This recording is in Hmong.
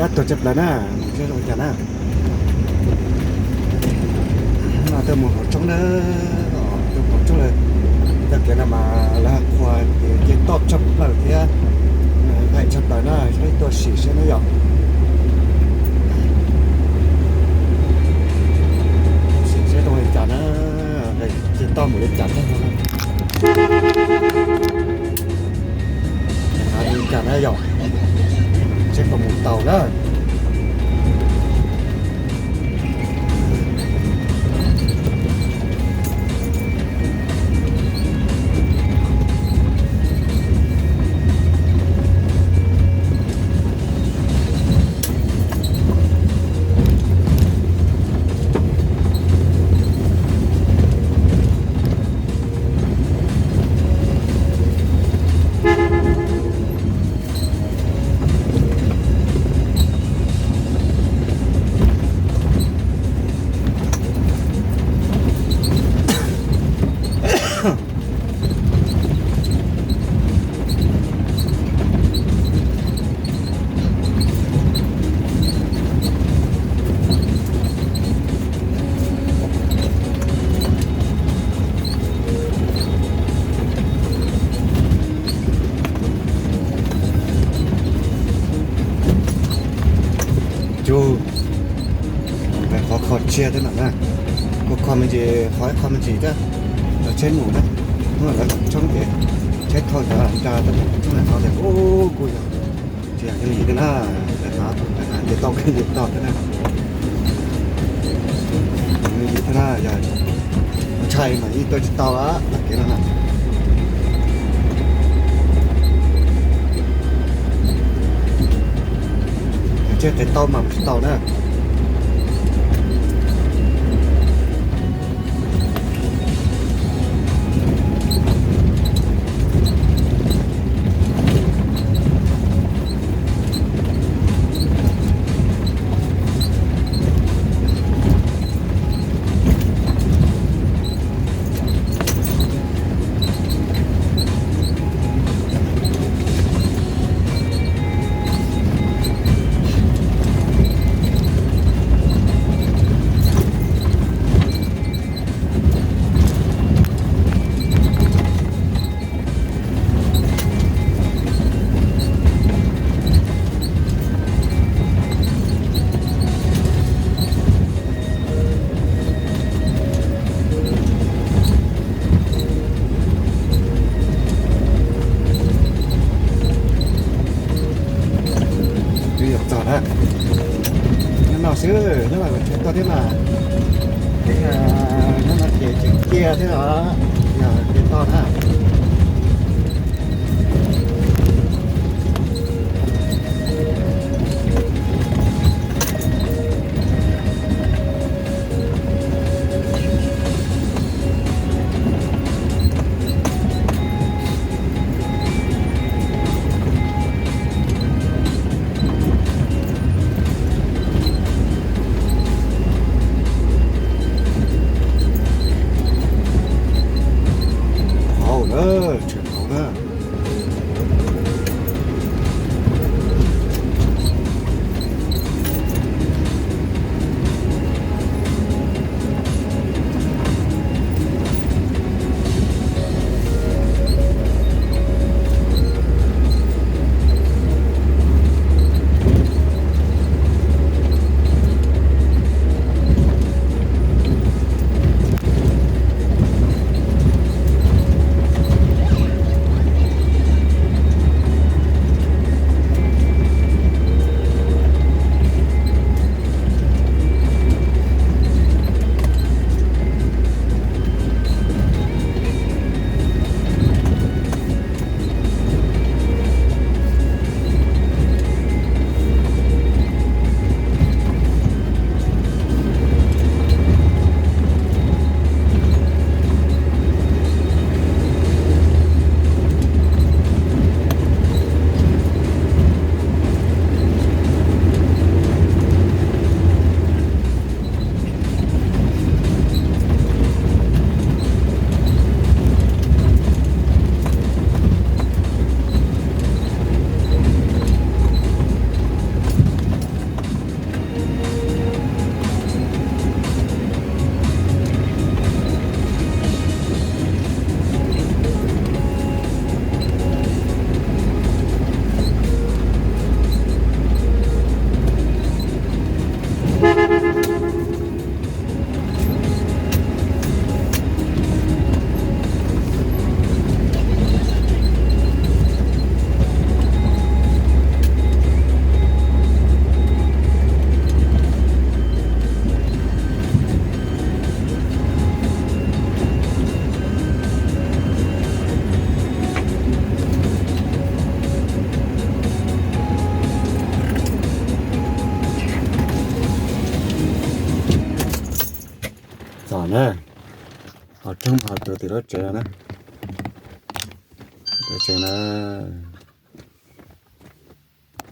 Tuaj tshaj plaws na, mus seb zoo li cas na. No tuaj mus hauv tshoob na, tuaj hauv tshoob lawm. Txoj kev no mas lawv qhuas ces toj tshaj plaws thiab, nqaim tshaj plaws na, saib tuaj sim seb na yom. Sim seb zoo li cas na, ces toj mus li cas thiab no. Hais li cas na yom, seb puas mus tau na. Cug, qhov kho tsiaj thiab no na, kho me ntsis, qhov ib qho me ntsis thiab, lawv tsheb mus na, hnub no lawv tshoob ces tsheb thauj cov nra tuaj mus tshoob no ces ub kuj yog tsis yog yooj yim thiab na, lawv hnav ces tau yooj yim tog thiab na. Yooj yim thiab na, yog ntshai mas yeej tuaj tsis tau lawm txoj kev no na. Yog tsheb qis taub mas mus tsis tau na. Twb yuav txog na. Nyob no xwb, nyob no tsheb toj thiab mas. Nyob no ces tseem ciaj thiab os, yog ces toj na. Hauv Hos rooj hos tuag tim lub tsev no na. Lub tsev na.